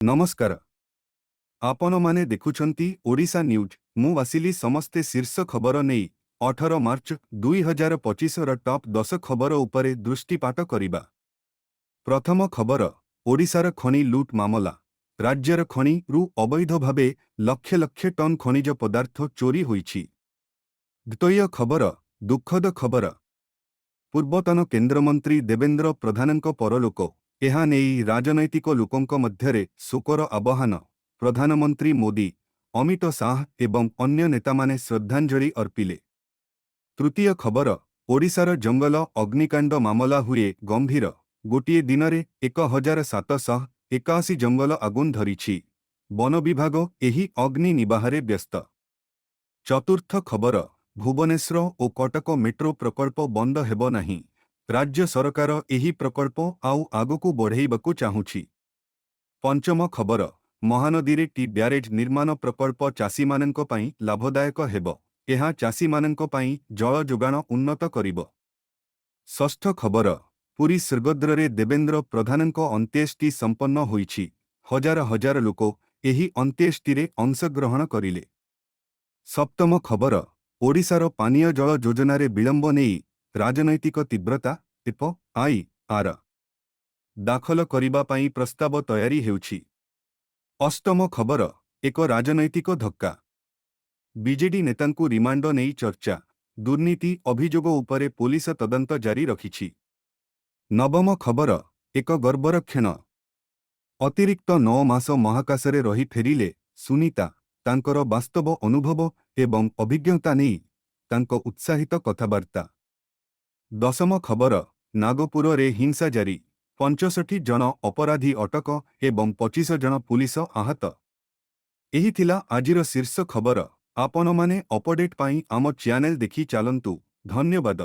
ନମସ୍କାର। ଆପଣମାନେ ଦେଖୁଛନ୍ତି ଓଡ଼ିଶା ନ୍ୟୁଜ୍। ମୁଁ ଆସିଲି ସମସ୍ତେ ଶୀର୍ଷ ଖବର ନେଇ। 18 ମାର୍ଚ୍ଚ 2025ର ଟପ୍ 10 ଖବର ଉପରେ ଦୃଷ୍ଟିପାତ କରିବା। ପ୍ରଥମ ଖବର, ଓଡ଼ିଶାର ଖଣି ଲୁଟ୍ ମାମଲା। ରାଜ୍ୟର ଖଣିରୁ ଅବୈଧ ଭାବେ ଲକ୍ଷ ଲକ୍ଷ ଟନ୍ ଖଣିଜ ପଦାର୍ଥ ଚୋରି ହୋଇଛି। ଦ୍ୱିତୀୟ ଖବର, ଦୁଃଖଦ ଖବର। ପୂର୍ବତନ କେନ୍ଦ୍ରମନ୍ତ୍ରୀ ଦେବେନ୍ଦ୍ର ପ୍ରଧାନଙ୍କ ପରଲୋକ। ଏହା ନେଇ ରାଜନୈତିକ ଲୋକଙ୍କ ମଧ୍ୟରେ ଶୋକର ଆବାହନ। ପ୍ରଧାନମନ୍ତ୍ରୀ ମୋଦି, ଅମିତ ଶାହ ଏବଂ ଅନ୍ୟ ନେତାମାନେ ଶ୍ରଦ୍ଧାଞ୍ଜଳି ଅର୍ପିଲେ। ତୃତୀୟ ଖବର, ଓଡ଼ିଶାର ଜଙ୍ଗଲ ଅଗ୍ନିକାଣ୍ଡ ମାମଲା ହୁଏ ଗମ୍ଭୀର। ଗୋଟିଏ ଦିନରେ 1781 ଜଙ୍ଗଲ ଆଗୁନ ଧରିଛି। ବନ ବିଭାଗ ଏହି ଅଗ୍ନି ନିବାହାରେ ବ୍ୟସ୍ତ। ଚତୁର୍ଥ ଖବର, ଭୁବନେଶ୍ୱର ଓ କଟକ ମେଟ୍ରୋ ପ୍ରକଳ୍ପ ବନ୍ଦ ହେବ ନାହିଁ। ରାଜ୍ୟ ସରକାର ଏହି ପ୍ରକଳ୍ପ ଆଉ ଆଗକୁ ବଢ଼େଇବାକୁ ଚାହୁଁଛି। ପଞ୍ଚମ ଖବର, ମହାନଦୀରେ ଟି ବ୍ୟାରେଜ ନିର୍ମାଣ ପ୍ରକଳ୍ପ ଚାଷୀମାନଙ୍କ ପାଇଁ ଲାଭଦାୟକ ହେବ। ଏହା ଚାଷୀମାନଙ୍କ ପାଇଁ ଜଳ ଯୋଗାଣ ଉନ୍ନତ କରିବ। ଷଷ୍ଠ ଖବର, ପୁରୀ ସ୍ୱର୍ଗଦ୍ୱାରରେ ଦେବେନ୍ଦ୍ର ପ୍ରଧାନଙ୍କ ଅନ୍ତ୍ୟେଷ୍ଟି ସମ୍ପନ୍ନ ହୋଇଛି। ହଜାର ହଜାର ଲୋକ ଏହି ଅନ୍ତ୍ୟେଷ୍ଟିରେ ଅଂଶଗ୍ରହଣ କରିଲେ। ସପ୍ତମ ଖବର, ଓଡ଼ିଶାର ପାନୀୟ ଜଳ ଯୋଜନାରେ ବିଳମ୍ବ ନେଇ ରାଜନୈତିକ ତୀବ୍ରତା। ଏଫ.ଆଇ.ଆର. ଦାଖଲ କରିବା ପାଇଁ ପ୍ରସ୍ତାବ ତୟାରି ହେଉଛି। ଅଷ୍ଟମ ଖବର, ଏକ ରାଜନୈତିକ ଧକ୍କା। ବିଜେଡି ନେତାଙ୍କୁ ରିମାଣ୍ଡ ନେଇ ଚର୍ଚ୍ଚା। ଦୁର୍ନୀତି ଅଭିଯୋଗ ଉପରେ ପୋଲିସ ତଦନ୍ତ ଜାରି ରଖିଛି। ନବମ ଖବର, ଏକ ଗର୍ବର କ୍ଷଣ। ଅତିରିକ୍ତ 9 ମାସ ମହାକାଶରେ ରହି ଫେରିଲେ ସୁନିତା। ତାଙ୍କର ବାସ୍ତବ ଅନୁଭବ ଏବଂ ଅଭିଜ୍ଞତା ନେଇ ତାଙ୍କ ଉତ୍ସାହିତ କଥାବାର୍ତ୍ତା। ଦଶମ ଖବର, ନାଗପୁରରେ ହିଂସା ଜାରି। 65 ଜଣ ଅପରାଧୀ ଅଟକ ଏବଂ 25 ଜଣ ପୁଲିସ ଆହତ। ଏହି ଥିଲା ଆଜିର ଶୀର୍ଷ ଖବର। ଆପଣମାନେ ଅପଡେଟ୍ ପାଇଁ ଆମ ଚ୍ୟାନେଲ ଦେଖି ଚାଲନ୍ତୁ। ଧନ୍ୟବାଦ।